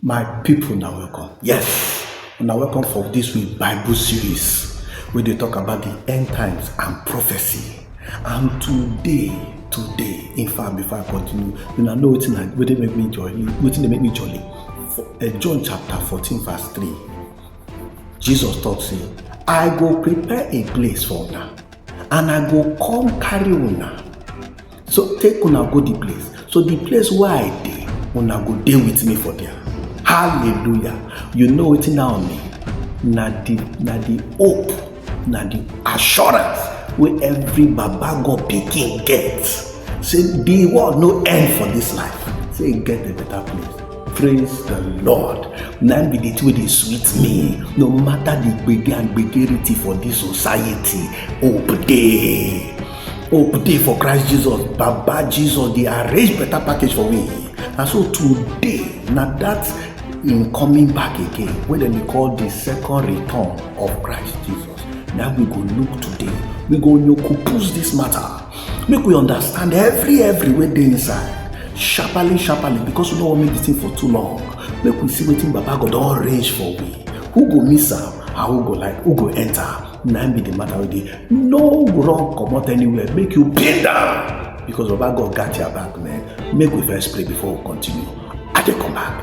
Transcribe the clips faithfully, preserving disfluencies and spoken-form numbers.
My people, now welcome. Yes, now welcome for this week Bible series where they talk about the end times and prophecy. And today, today, in fact, before I continue, you know wetin I wetin make me jolly, wetin dey make me jolly. For, uh, John chapter fourteen, verse three. Jesus talk say, "I go prepare a place for una, and I go come carry una." So take una go the place. So the place where I dey, una go dey with me for there. Hallelujah. You know wetin that one mean? Na the na the hope, na the assurance wey every Baba God pikin get. Say the world no end for this life. Say e get a better place. Praise the Lord. Na be the thing wey dey sweet me. No matter the gbege and gbegerity for this society, hope dey. Hope dey for Christ Jesus. Baba Jesus dey arrange better package for we. And so today, na that in coming back again, wey dem dey call the second return of Christ Jesus. Na we go look today. We go nyokopus this matter. Make we understand every every wey dey inside. Sharply, sharply, because we no wan make the thing for too long. Make we see wetin Baba God don arrange for we. Who go miss am? And who go like? Who go enter? Na im be the matter wey dey. No run comot anywhere. Make you pin down because Baba God got your back, man. Make we first pray before we continue. I dey come back.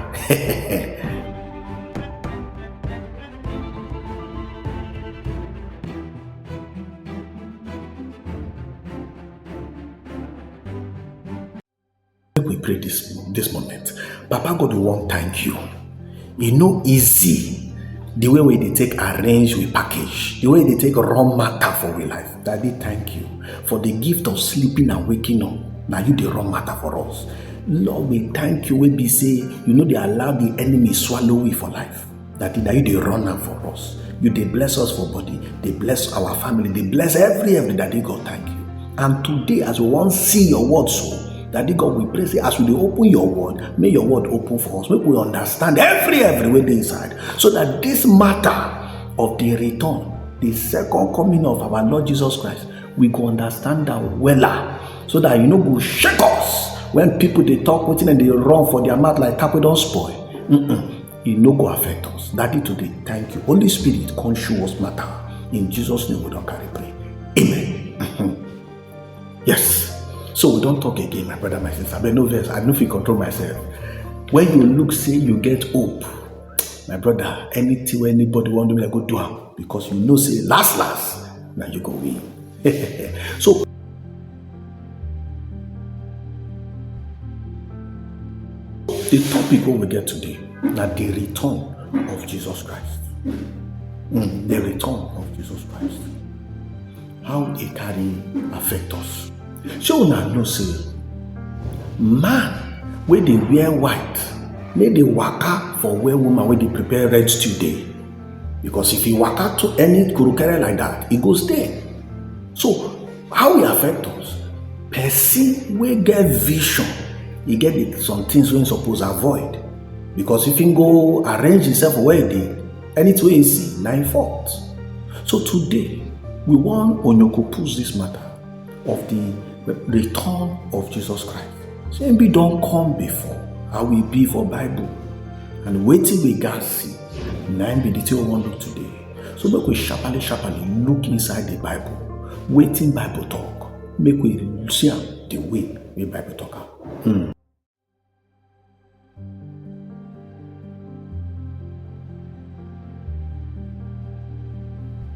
Make we pray this this moment. Papa God, we wan thank you. E no easy the way wey dey take arrange we package, the way dey take run matter for we life. Daddy, thank you for the gift of sleeping and waking up. Na you dey run matter for us. Lord, we thank you wey be say you no dey allow the enemy swallow we for life. Daddy, na you dey run am for us. You dey bless us for body, dey bless our family, dey bless every every. Daddy God, thank you. And today, as we wan see your word so, Daddy God, we pray say as we dey open your word, may your word open for us. Make we understand every every wey dey inside, so that this matter of the return, the second coming of our Lord Jesus Christ, we go understand am wella, so that you no go shake us when people dey talk wetin dem dey run for their mouth like tap wey don spoil. Mm-mm. E no go affect us. Daddy, today, thank you. Holy Spirit, come show us matter. In Jesus' name, we don carry pray. Amen. Yes. So we don talk again, my brother, my sister. But no vex, I no fit control myself. When you look say you get hope, my brother, anything wey anybody wan do, make I go do am, because you know say last last, na you go win. So the topic wey we get today na the return of Jesus Christ. Mm, the return of Jesus Christ. How e carry affect us? Shey una know say man wey dey wear white no dey waka for where woman wey dey prepare red stew dey? Because if e waka to any kurukere like that, e go stay. So how e affect us? Person wey get vision, e get the, some things wey e suppose avoid. Because if e go arrange himself where e dey, anything wey e see, na im fault. So today, we wan onyoko push this matter of the return of Jesus Christ. Say im be don come before, how e be for Bible, and wetin we gats see, na im be the thing we wan look today. So make we sharply, sharply look inside the Bible. Wetin Bible talk, make we see am the way wey Bible talk am. Hmm.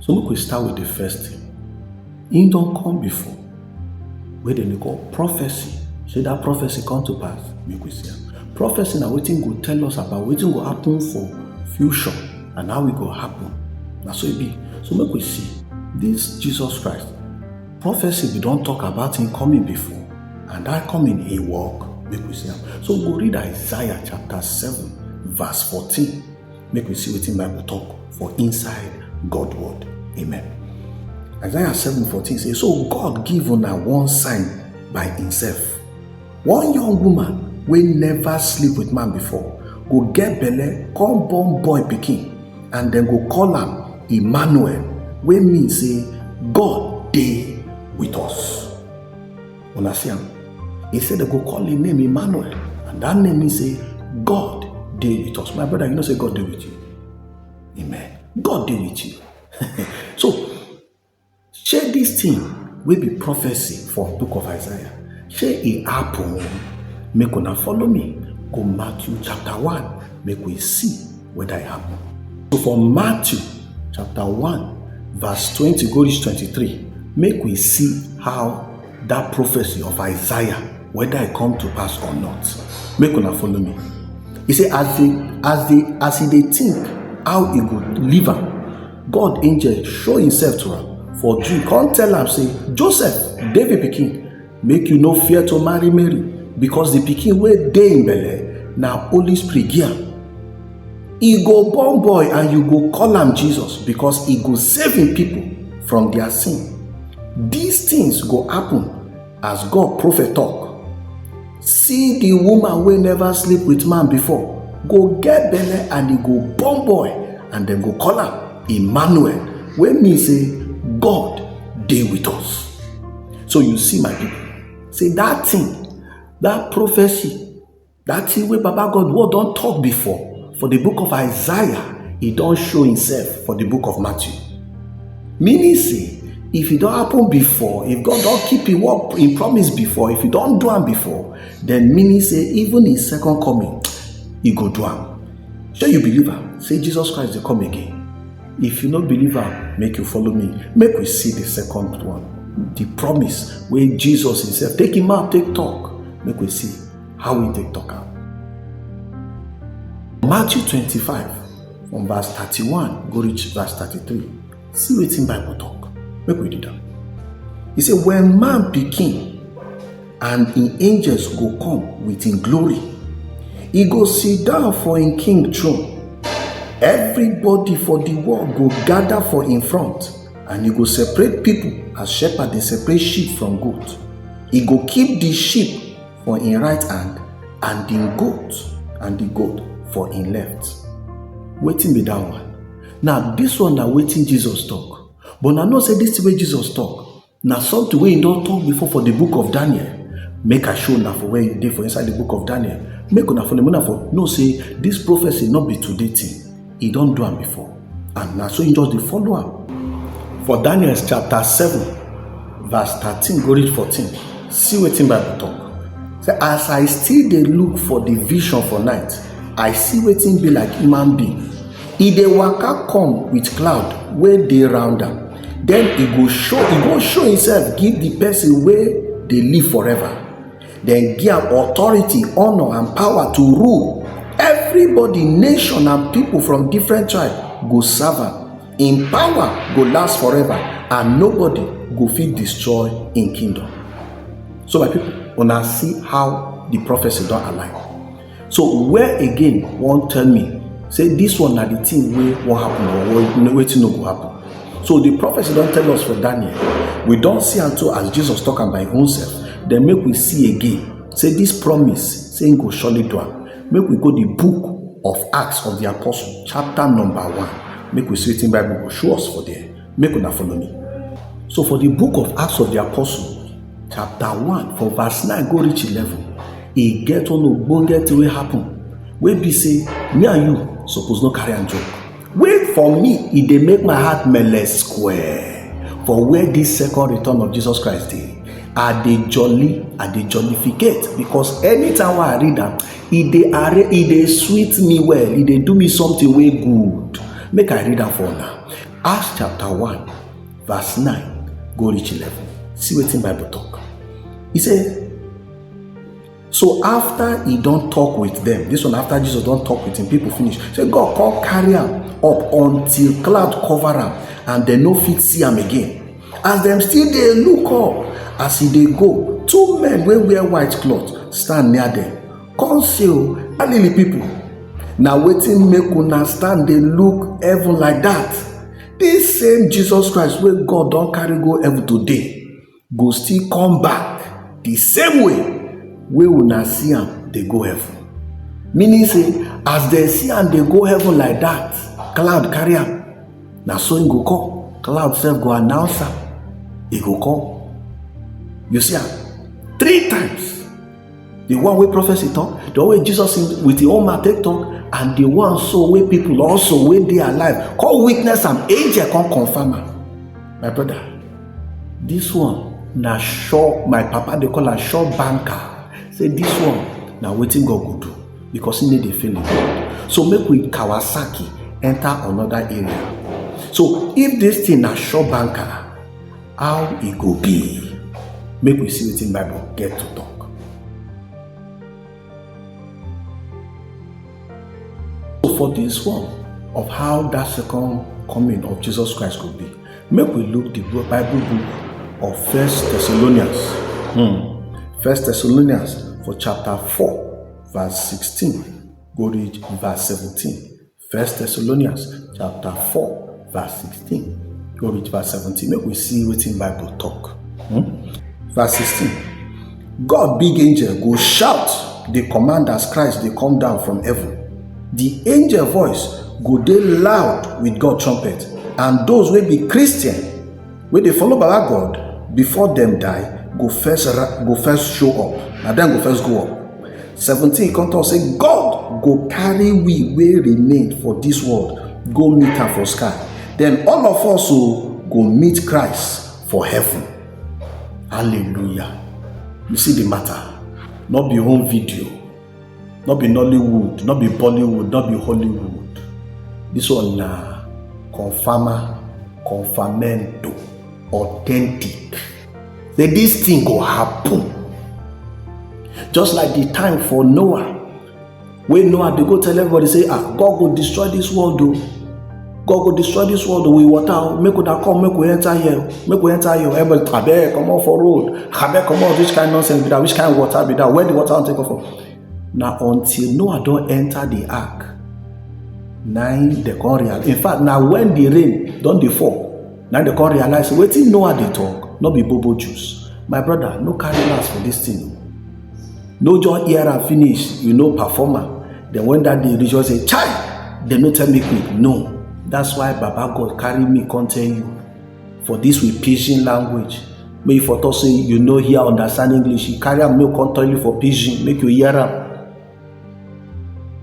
So make we start with the first thing. Im don come before, wey dem dey call prophecy. Say that prophecy come to pass, make we see am. Prophecy na wetin go tell us about wetin go happen for future and how e go happen. Na so e be. So make we see this Jesus Christ. Prophecy bin don talk about him coming before, and that coming e work. Make we see am. So we go read Isaiah chapter seven, verse fourteen. Make we see wetin Bible talk for inside God word. Amen. Isaiah seven fourteen say, "So God give una one sign by himself. One young woman wey never sleep with man before go get belle, come born boy pikin, and dem go call am Emmanuel, wey mean say God dey with us." Una see am? He say dem go call him name Emmanuel, and that name mean say God dey with us. My brother, you know say God dey with you. Amen. God dey with you. So, shey this thing wey be prophecy for book of Isaiah, shey e happen? Make una follow me go Matthew chapter one, make we see whether e happen. So for Matthew chapter one, verse twenty go reach twenty-three, make we see how that prophecy of Isaiah, whether e come to pass or not. Make una follow me. E say, as the as the as e dey think how e go leave am, God angel show himself to am for dream, come tell am say, Joseph, David pikin, make you no fear to marry Mary, because the pikin wey dey im belle na Holy Spirit give am. E go born boy and you go call am Jesus, because e go save im people from their sin. These things go happen as God prophet talk. See, the woman wey never sleep with man before go get belle and e go born boy, and dem go call am Emmanuel, wey mean say God dey with us. So you see, my people, say that thing, that prophecy, that thing wey Baba God word don talk before for the book of Isaiah, e don show himself for the book of Matthew. Meaning say, if e don happen before, if God don keep im word, im promise before, if e don do am before, then meaning say even im second coming, e go do am. Shey you believe am? Say Jesus Christ dey come again. If you no believe am, make you follow me. Make we see the second one. The promise wey Jesus himself take him mouth take talk. Make we see how he take talk am. Matthew twenty-five, from verse thirty-one go reach verse thirty-three. See wetin Bible talk. Make we read am. E say, when man pikin and im angels go come with im glory, e go sit down for im king throne. Everybody for the world go gather for im front, and e go separate people as shepherd dey separate sheep from goat. E go keep the sheep for im right hand, and the goat and the goat for im left. Wetin be that one? Now, this one na wetin Jesus talk. But una know say this thing wey Jesus talk na something wey he don talk before for the book of Daniel. Make I show una for where e dey for inside the book of Daniel. Make una follow, una for know say this prophecy no be today thing. He don do am before. And na so he just dey follow am. For Daniel chapter seven, verse thirteen go reach fourteen, see wetin Bible talk. Say, as I still dey look for the vision for night, I see wetin be like human being. E dey waka come with cloud wey dey round am. Then e go show, e go show himself give the person wey dey live forever. Then give am authority, honor, and power to rule. Everybody, nation, and people from different tribe go serve am. Im power go last forever, and nobody go fit destroy im kingdom. So, my people, una see how the prophecy don align. So where again wan tell me say this one na the thing wey wan happen or wey, wetin no go happen? So the prophecy don tell us for Daniel. We don see am too as Jesus talk am by him own self. Then make we see again say this promise say he go surely do am. Make we go the book of Acts of the Apostle, chapter number one. Make we see wetin Bible go show us for there. Make una follow me. So for the book of Acts of the Apostle, chapter one, from verse nine go reach eleven, e get one ogbonge thing wey happen, wey be say me and you suppose no carry am joke. Wey for me, e dey make my heart mele square for where this second return of Jesus Christ dey. I dey jolly, I dey jollificate, because anytime wey I read am, e dey arra-, e dey sweet me well, e dey do me something wey good. Make I read am for una. Acts chapter one, verse nine go reach eleven. See wetin Bible talk. E say, so after he don talk with them, this one after Jesus don talk with him people finish, say God come carry am up until cloud cover am, and dem no fit see am again. As dem still dey look up, as e dey go, two men wey wear white cloth stand near dem. Come say, o, Galilee people, na wetin make una stand dey look heaven like that? This same Jesus Christ wey God don carry go heaven today go still come back the same way wey una see am dey go heaven. Meaning say, as dem see am dey go heaven like that, cloud carry am, na so him go come. Cloud sef go announce am. E go come. You see am? Three times. The one wey prophecy talk, the one wey Jesus with him own mouth take talk, and the one so wey people also wey dey alive come witness am, angel come confirm am. My brother, this one na sure, my papa dey call am sure banker. Say this one na wetin God go do, because he no dey fail him word. So make we Kawasaki enter another area. So if this thing na sure banker, how e go be? Make we see wetin Bible get to talk. So for this one of how that second coming of Jesus Christ go be, make we look the Bible book of First Thessalonians. Hmm. First Thessalonians for chapter four, verse sixteen, go reach verse seventeen. First Thessalonians chapter four, verse sixteen, go reach verse seventeen. Make we see wetin Bible talk. Hmm? Verse sixteen. God big angel go shout the command as Christ dey come down from heaven. The angel voice go dey loud with God trumpet, and those wey be Christian, wey dey follow Baba God before dem die, go first ra-, go first show up. Na dem go first go up. Seventeen come talk say, God go carry we wey remain for this world go meet am for sky. Then all of us o go meet Christ for heaven. Hallelujah. You see the matter. No be home video, no be Nollywood, no be Bollywood, no be Hollywood. This one na confirmer, confirmento, authentic. Say this thing go happen. Just like the time for Noah, wey Noah dey go tell everybody say, ah, God go destroy this world o. God go destroy this world o with water o. Make una come, make we enter here, make we enter here. Everybody, abeg, comot for road. Abeg, comot, which kind nonsense be that? Which kind water be that? Where the water wan take come from? Na until Noah don enter the ark, na im dem come realize. In fact, na when the rain don dey fall, na im dem come realize wetin Noah dey talk no be bobo juice. My brother, no carry last for this thing o. No just hear am finish, you no perform am. Then when that day reach, you say, chai, dem no tell me quick. No. That's why Baba God carry me come tell you for this with pidgin language. Make you for talk say you no hear, understand English, you carry am, make come tell you for pidgin, make you hear am.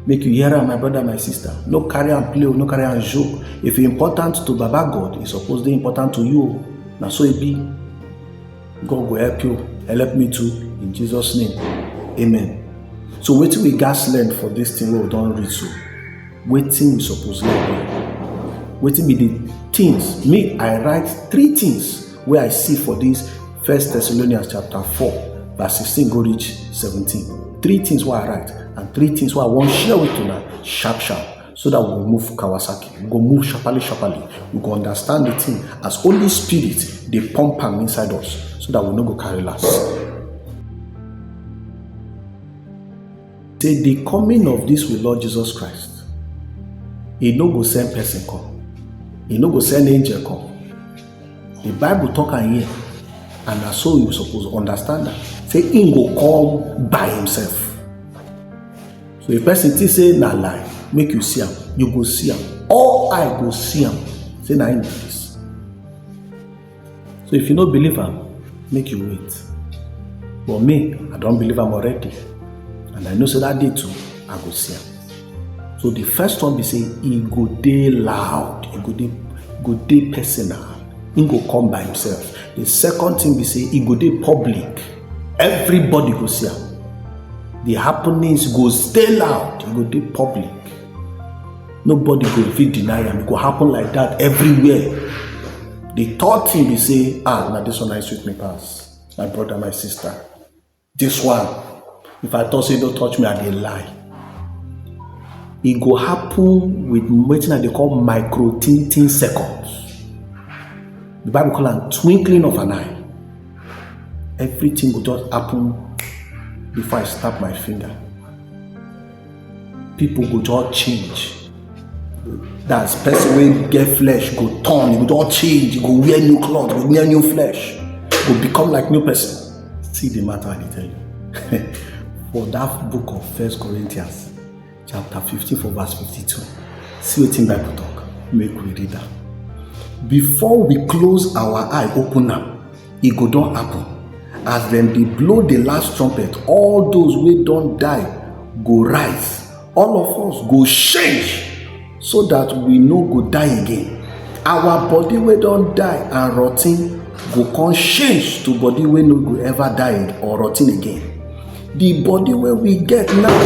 Make you hear am, my brother, my sister. No carry am play o, no carry am joke. If e important to Baba God, e suppose dey important to you o. Na so e be. God go help you, help me too, in Jesus' name. Amen. So wetin we gats learn for this thing wey we don read so? Wetin we suppose learn well? Wetin be the things? Me, I write three things wey I see for this First Thessalonians chapter four, verse sixteen go reach seventeen. Three things wey I write and three things wey I wan share with una sharp sharp, so that we go move Kawasaki, we go move sharply sharply, we go understand the thing as Holy Spirit dey pump am inside us, so that we no go carry last. Say the coming of this we Lord Jesus Christ, he no go send person come, he no go send angel come. The Bible talk am here, and na so you suppose understand am. Say he go come by himself. So if person think say na lie, make you see am, you go see am. All eye go see am. Say na him be this. So if you no believe am, make you wait. But me, I don believe am already. And I know say that day too, I go see am. So the first one be say e go dey loud, e go dey, go dey personal. He go come by himself. The second thing be say e go dey public. Everybody go see am. The happenings go stay loud, e go dey public. Nobody go fit deny am. E go happen like that everywhere. The third thing be say, ah, na this one I sweet me pass. My brother, my sister. This one, if I talk say no touch me, I dey lie. E go happen with wetin I dey call micro tintin seconds. The Bible call am twinkling of an eye. Everything go just happen before I snap my finger. People go just change. That's person wey get flesh go turn, e go just change, e go wear new cloth, go wear new flesh, go become like new person. See the matter I dey tell you. For that book of First Corinthians, chapter fifteen, for verse fifty-two, see wetin Bible talk. Make we read am. Before we close our eye, open am, e go don happen. As dem dey blow the last trumpet, all those wey don die go rise. All of us go change so that we no go die again. Our body wey don die and rotten go come change to body wey no go ever die or rotten again. The body wey we get now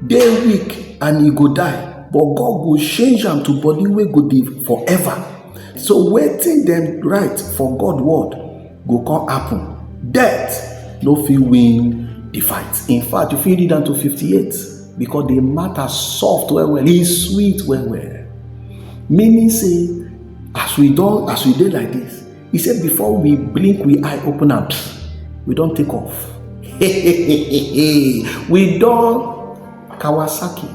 dey weak and e go die, but God go change am to body wey go dey forever. So wetin dem write for God word go come happen. Death no fit win the fight. In fact, you fit read am to fifty-eight, because the matter soft well well, e sweet well well. Meaning say, as we don, as we dey like this, he said, before we blink we eye open am, we don take off. We don Kawasaki.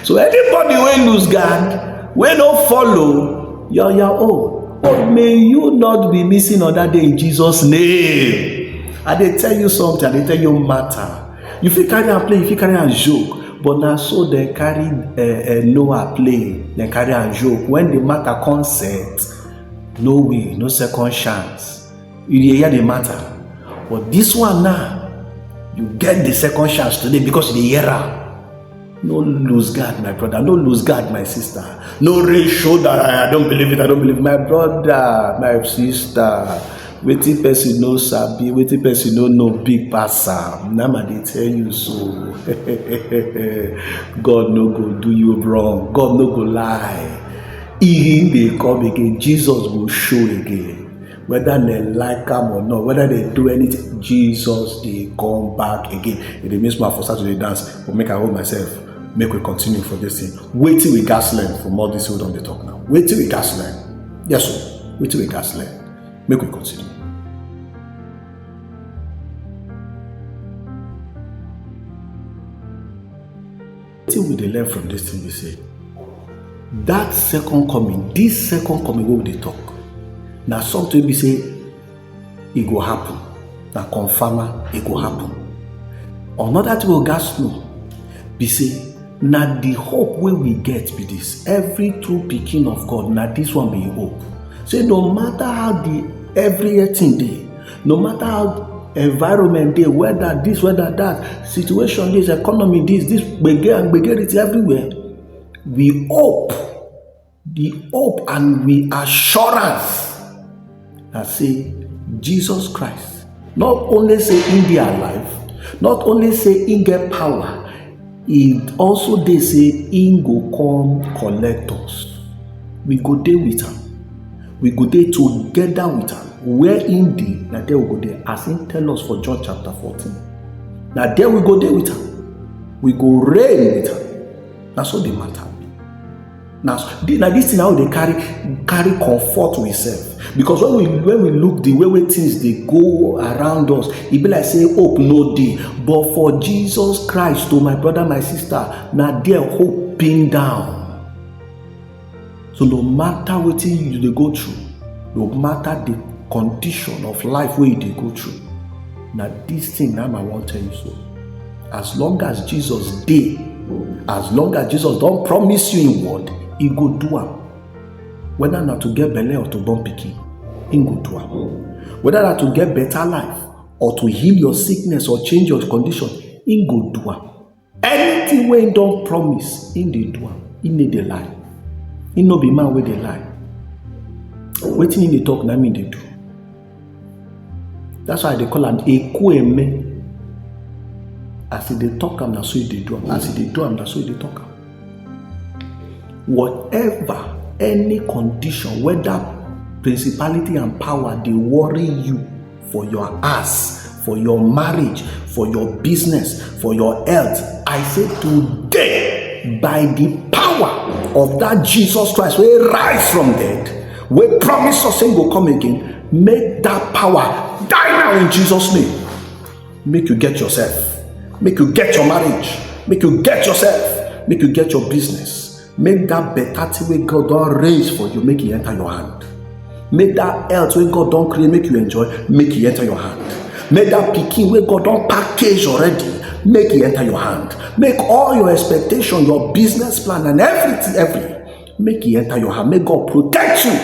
So anybody wey lose guard, wey no follow your your own, oh, may you not be missing on that day in Jesus' name. I dey tell you something, I dey tell you matter. You fit carry am play, you fit carry am joke, but na so dem carry uh, uh, Noah play, dem carry am joke. When the matter come set, no way, no second chance. You dey hear the matter, but this one now, you get the second chance today because you dey hear am. No lose guard, my brother. No lose guard, my sister. No raise shoulder. I don't believe it. I don't believe it. My brother, my sister. Wetin person no sabi, wetin person no know big pass am. Na ma dey tell you so. God no go do you wrong. God no go lie. He dey come again. Jesus go show again. Whether they like am or not, whether they do anything, Jesus dey come back again. It dey miss man for Saturday dance, but make I hold myself. Make we continue for this thing. Wetin we gats learn from all this wey we don dey talk now? Wetin we gats learn? Yes, sir. Wetin we gats learn? Make we continue. Wetin we dey learn from this thing be say, that second coming, this second coming wey we dey talk, na something be say e go happen, na confirmer, e go happen. Another thing we gats know be say na the hope wey we get be this. Every true pikin of God, na this one be im hope. Say no matter how the everything dey, no matter how environment dey, whether this, whether that, situation this, economy this, this gbege and gbegerity everywhere, we hope, the hope and we assurance na say Jesus Christ, not only say im dey alive, not only say im get power, e also dey say im go come collect us. We go dey with am. We go dey together with am. Where im dey, na there we go dey. As im tell us for John chapter fourteen, na there we go dey with am. We go reign with am. Na so the matter be. Na so, na this thing how dey carry carry comfort we self, because when we when we look the way wey things dey go around us, e be like say hope no dey. But for Jesus Christ, oh my brother, my sister, na there hope pin down. So no matter wetin you dey go through, no matter the condition of life wey you dey go through, na this thing na I wan tell you so. As long as Jesus dey, as long as Jesus don promise you im word, e go do am. Whether na to get belle or to born pikin, im go do am. Whether na to get better life or to heal your sickness or change your condition, im go do am. Anything wey im don promise, im dey do am. Im no dey lie. Im no be man wey dey lie. Wetin im dey talk, na im im dey do. That's why I dey call am Ekwueme. As e dey talk am, na so e dey do am. As e dey do am, na so e dey talk am. Whatever, any condition, whether principality and power dey worry you for your house, for your marriage, for your business, for your health, I say today, by the power of that Jesus Christ wey rise from dead, wey promise us say im go come again, make that power die now in Jesus' name. Make you get yourself, make you get your marriage, make you get yourself, make you get your business. Make that better thing wey God don raise for you, make e enter your hand. Make that health wey God don create, make you enjoy, make e enter your hand. Make that pikin wey God don package already, make e enter your hand. Make all your expectation, your business plan and everything, everything, make e enter your hand. Make God protect you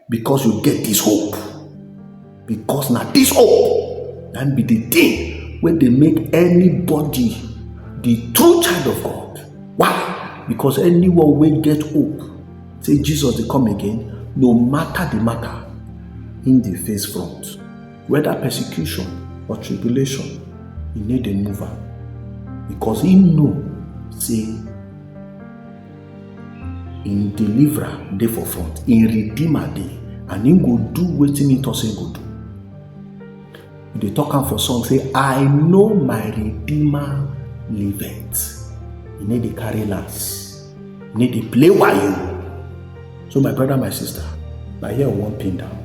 because you get this hope. Because na this hope na be the thing wey dey make anybody the true child of God. Why? Because anyone wey get hope say Jesus dey come again, no matter the matter, him dey face front. Whether persecution or tribulation, e no dey move am, because he know say im deliverer dey for front, im redeemer dey, and im go do wetin im talk say im go do. We dey talk am for song say, "I know my redeemer liveth." E no dey carry last, e no dey play wayo. So my brother, my sister, na here we wan pin down.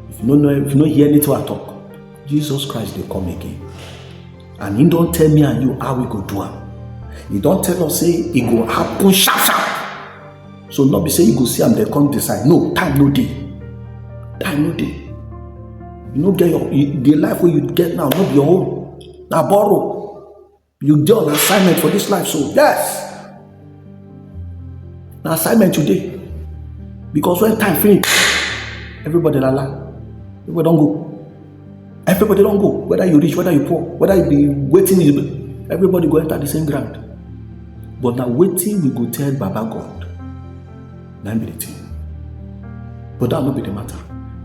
If you no know, if you no hear anything I talk, Jesus Christ dey come again. And he don tell me and you how we go do am. He don tell us say e go happen sharp sharp. So no be say you go see am dey come decide. No, time no dey. Time no dey. You no get your, you, the life wey you get now no be your own. Na borrow. You dey on assignment for this life, so yes. Na assignment you dey. Because when time finish, everybody lala. Everybody don go. Everybody don go. Whether you rich, whether you poor, whether you be wetin you be, everybody go enter the same ground. But na wetin we go tell Baba God, na im be the thing. But that no be the matter.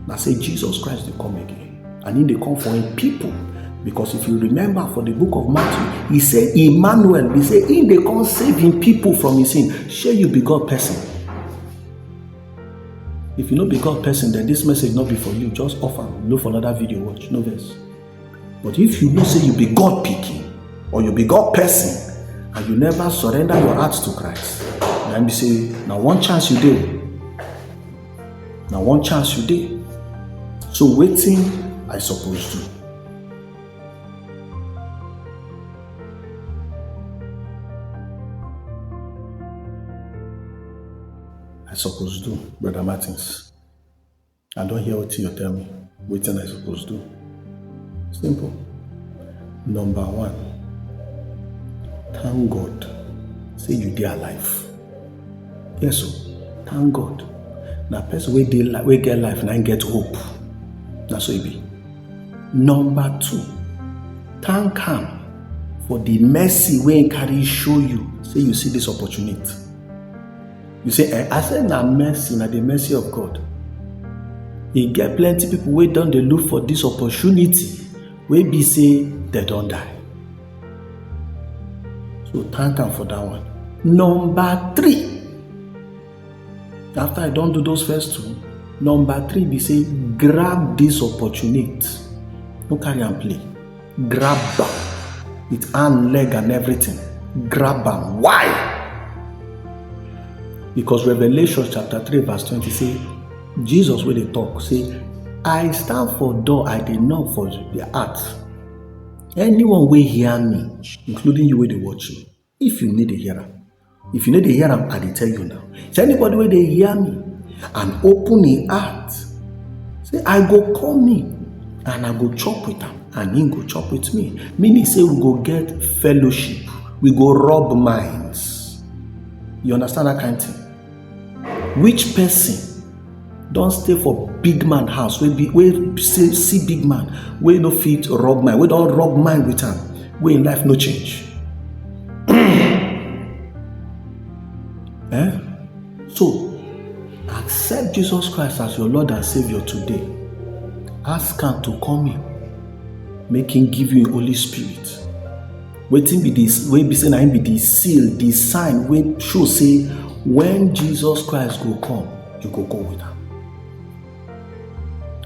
Na say Jesus Christ dey come again. And he dey come for him people. Because if you remember for the book of Matthew, he say, Emmanuel, he say, he dey come save him people from his sin. Shey you be God person? If you no be God person, then this message no be for you. Just off am, look for another video watch, no vex. But if you know say you be God pikin, or you be God person, and you never surrender your heart to Christ, na im be say na one chance you dey. Na one chance you dey. So wetin I suppose do? I suppose do, Brother Martins? I don hear wetin you tell me. Wetin I suppose do? Simple. Number one, thank God say you dey alive. Yes o, thank God. Na person wey dey li-, wey get life na im get hope. Na so e be. Number two, thank am for the mercy wey im carry show you, say you see this opportunity. You say, "Eh," I say, "Na mercy, na the mercy of God." E get plenty people wey don dey look for this opportunity wey be say dem don die. So thank am for that one. Number three, after I don do those first two, number three be say, grab this opportunity. No carry am play. Grab am with hand, leg, and everything. Grab am. Why? Because Revelation chapter three verse twenty say, Jesus wey dey talk say, "I stand for door, I dey knock for the heart. Anyone wey hear me," including you wey dey watch me, if you need to hear am, if you need to hear am, I dey tell you now. Say anybody wey dey hear me and open him heart, say, "I go come in and I go chop with am and he go chop with me." Meaning say we go get fellowship, we go rub minds. You understand that kind thing? Which person don stay for big man house, wey be, wey say, see big man, wey no fit rub mind, wey don rub mind with am, wey im life no change? Eh? So, accept Jesus Christ as your Lord and Savior today. Ask am to come in. Make him give you him Holy Spirit. Wetin be this? Wey be say na him be the seal, the sign wey show say when Jesus Christ go come, you go go with am.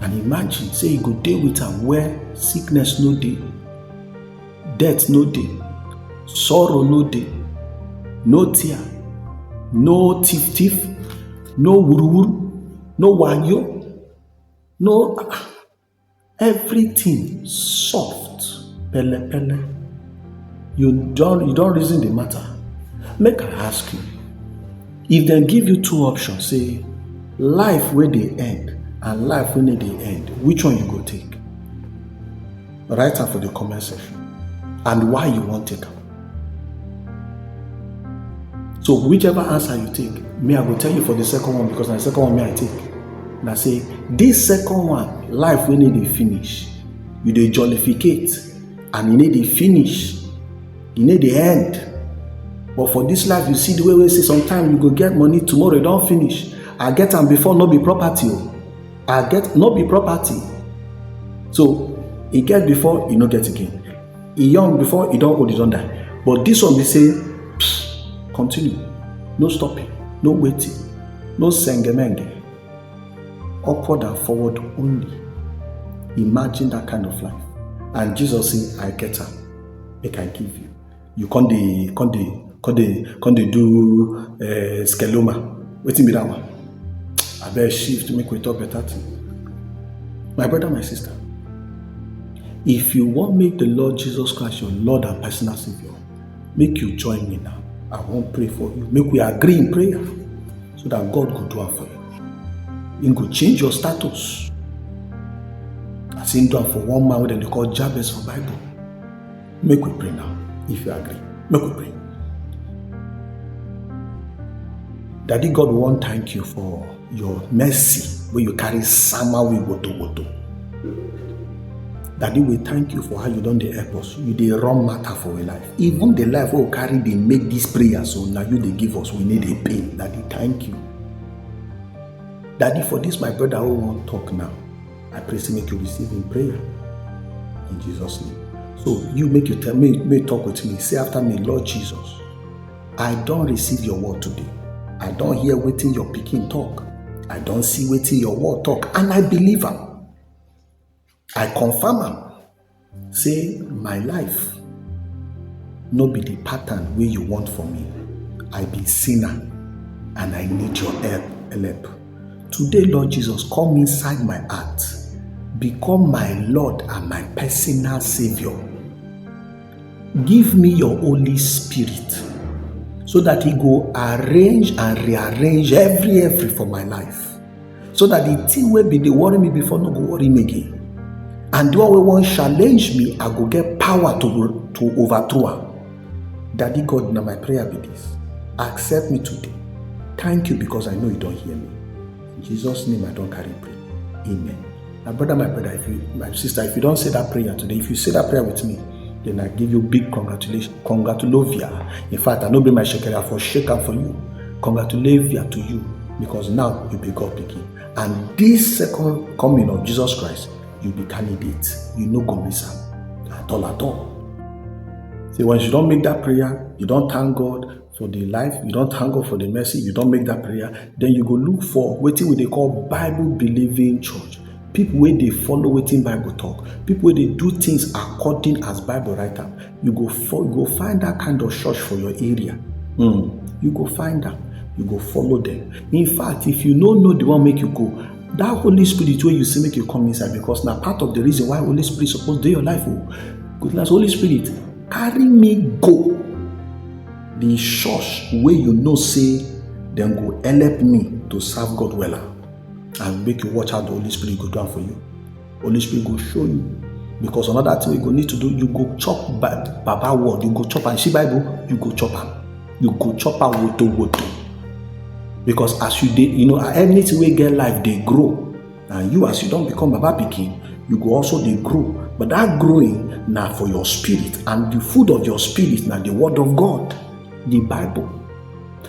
And imagine say you go dey with am where sickness no dey, death no dey, sorrow no dey, no tear, no thief thief, no wuruwuru, no wayo, no, everything soft, pele pele. You don, you don reason the matter. Make I ask you, if dem give you two options, say life wey dey end and life wey no dey end, which one you go take? Write am for the comment section, and why you wan take am. So whichever answer you take, me, I go tell you for the second one, because na the second one me I take. Na say this second one, life wey no dey finish, you dey jollificate, and e no dey finish, e no dey end. But for this life, you see the way wey say sometimes you go get money, tomorrow e don finish. I get am before, no be property o. I get, no be property. So e get before, e no get again. E young before, e don old, e don die. But this one be say, psh, continue, no stopping, no waiting, no sengemenge. Upward and forward only. Imagine that kind of life. And Jesus say, I get am, make I give you. You come dey, come dey, come dey, come dey do uh, skeloma. Wetin be that one? Abeg, shift, make we talk better thing. My brother, my sister, if you wan make the Lord Jesus Christ your Lord and personal Savior, make you join me now. I wan pray for you. Make we agree in prayer so that God go do am for you. He go change your status. As he do am for one man wey dem dey call Jabez for Bible. Make we pray now, if you agree. Make we pray. Daddy God, we wan thank you for your mercy wey you carry sama we woto woto. Daddy, we thank you for how you don dey help us. You dey run matter for we life. Even the life wey we carry dey make this prayer, so na you dey give us. We no dey pain. Daddy, thank you. Daddy, for this my brother who wan talk now, I pray say make you receive him prayer in Jesus' name. So you make you tell me, make talk with me. Say after me, Lord Jesus, I don receive your word today. I don hear wetin your pikin talk. I don see wetin your word talk, and I believe am. I confirm am. Say my life no be the pattern wey you want for me. I be sinner and I need your help. Help. Today, Lord Jesus, come inside my heart. Become my Lord and my personal Savior. Give me your Holy Spirit so that he go arrange and rearrange every every for my life, so that the thing wey be dey worry me before no go worry me again, and the one wey wan challenge me, I go get power to to overthrow am. Daddy God, na my prayer be this. Accept me today. Thank you because I know you don hear me. In Jesus' name I don carry pray. Amen. My brother, my brother, if you, my sister, if you don say that prayer today, if you say that prayer with me, then I give you big congratulations, congratulovia. In fact, I no be my shekere, I for shake am for you. Congratulovia to you, because now you be God pikin. And this second coming of Jesus Christ, you be candidate. You no go miss am at all, at all. See, once you don make that prayer, you don thank God for the life, you don thank God for the mercy, you don make that prayer, then you go look for wetin we dey call Bible believing church. People wey dey follow wetin Bible talk, people wey dey do things according as Bible write am. You go fo-, you go find that kind of church for your area. Mm. You go find am. You go follow them. In fact, if you no know the one make you go, that Holy Spirit wey you say make you come inside, because na part of the reason why Holy Spirit suppose dey your life o. Good night, Holy Spirit, carry me go the church wey you know say dem go help me to serve God wella, and make you watch how the Holy Spirit go do am for you. Holy Spirit go show you, because another thing you go need to do, you go chop ba-, Baba word, you go chop am. See Bible, you go chop am. You go chop am woto woto. Because as you dey, you know, anything wey get life dey grow. And you, as you don become Baba pikin, you go also dey grow. But that growing na for your spirit, and the food of your spirit na the word of God, the Bible.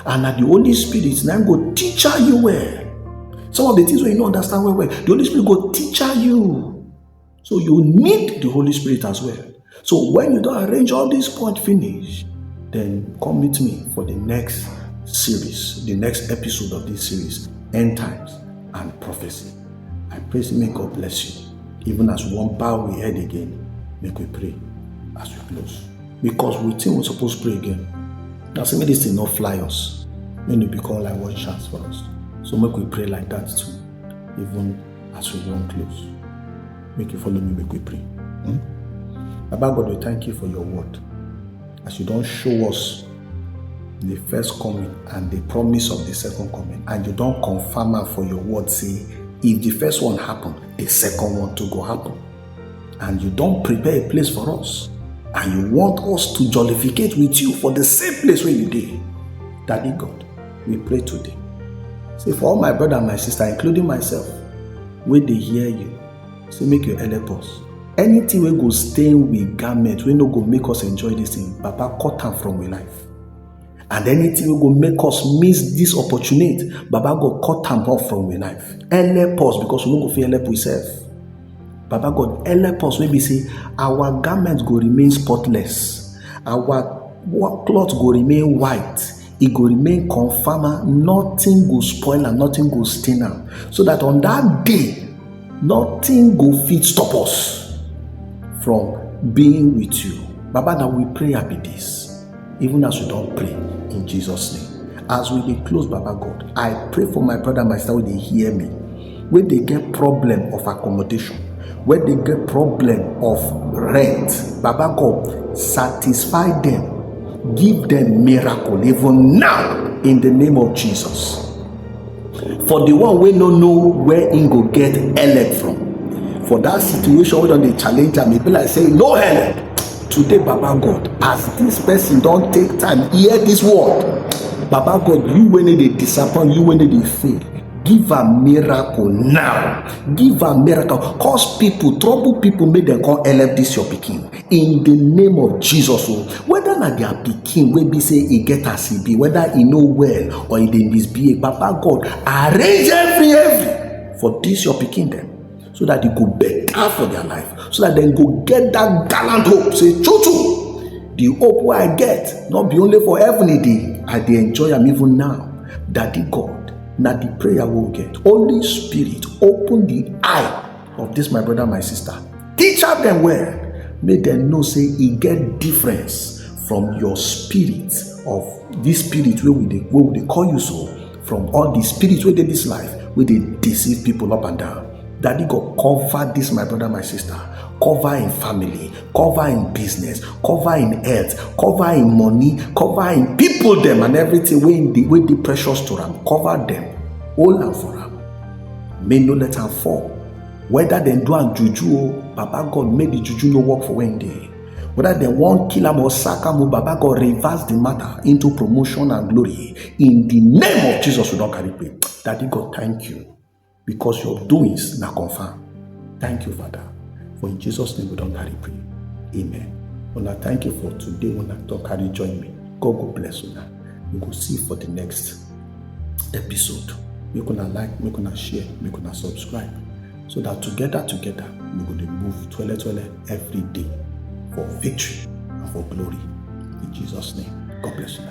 And na the Holy Spirit na go teach you well. Some of the things wey you no understand well well, the Holy Spirit go teach you. So you need the Holy Spirit as well. So when you don arrange all these points finish, then come meet me for the next series, the next episode of this series, End Times and Prophecy. I pray say make God bless you. Even as we wan bow we head again, make we pray as we close. Because we think we suppose pray again. Na say make this thing no fly us. Make e become like one chance for us. So make we pray like that too, even as we wan close. Make you follow me, make we pray. Hmm? Baba God, we thank you for your word. As you don show us the first coming and the promise of the second coming, and you don confirm am for your word, say if the first one happen, the second one too go happen. And you don prepare a place for us, and you want us to jollificate with you for the same place where you dey. Daddy God, we pray today. Say for all my brother and my sister, including myself, wey dey hear you, say make you help us. Anything wey go stain we garment, wey no go make us enjoy this thing, Baba, cut am from we life. And anything wey go make us miss this opportunity, Baba God, cut am off from we life. Help us, because we no go fit help we sef. Baba God, help us wey be say our garment go remain spotless, our wa-, cloth go remain white, e go remain confirmer, nothing go spoil am, nothing go stain am, so that on that day, nothing go fit stop us from being with you. Baba, na we prayer be this, even as we don pray in Jesus' name. As we dey close, Baba God, I pray for my brother, my sister wey dey hear me, wey dey get problem of accommodation, wey dey get problem of rent. Baba God, satisfy them, give them miracle even now in the name of Jesus. For the one wey no know where im go get help from, for that situation wey don dey challenge am, e be like say no help. Today, Baba God, as this person don take time hear this word, Baba God, you wey no dey disappoint, you wey no dey fail, give am miracle now. Give am miracle. Cause people, trouble people, make dem come help this your pikin. In the name of Jesus, oh, whether na their pikin wey be say e get as e be, whether e no well or e dey misbehave, Baba God, arrange every every for this your pikin dem, so that e go better for their life, so that dem go get that gallant hope. Say, true true, the hope wey I get, no be only for heaven e dey, I dey enjoy am even now. Daddy God, na the prayer wey we get. Holy Spirit, open the eye of this my brother, my sister. Teach am dem well. Make dem know say e get difference from your spirit, of this spirit wey we dey, wey we dey call you so, from all the spirit wey dey this life, wey dey deceive people up and down. Daddy God, cover this my brother, my sister. Cover im family, cover im business, cover im health, cover im money, cover im people dem and everything wey dey, wey dey precious to am. Cover dem, hold am for am. Make no let am fall. Whether dem do am juju o, Baba God, make the juju no work for where im dey. Whether dem wan kill am or sack am o, Baba God, reverse the matter into promotion and glory. In the name of Jesus, we don carry pray. Daddy God, thank you, because your doings na confirm. Thank you, Father. For in Jesus' name we don carry pray. Amen. Una, thank you for today. Una don carry join me. God go bless una. We go see for the next episode. Make una like, make una share, make una subscribe, so that together, together, we go dey move twele twele every day for victory and for glory. In Jesus' name, God bless you.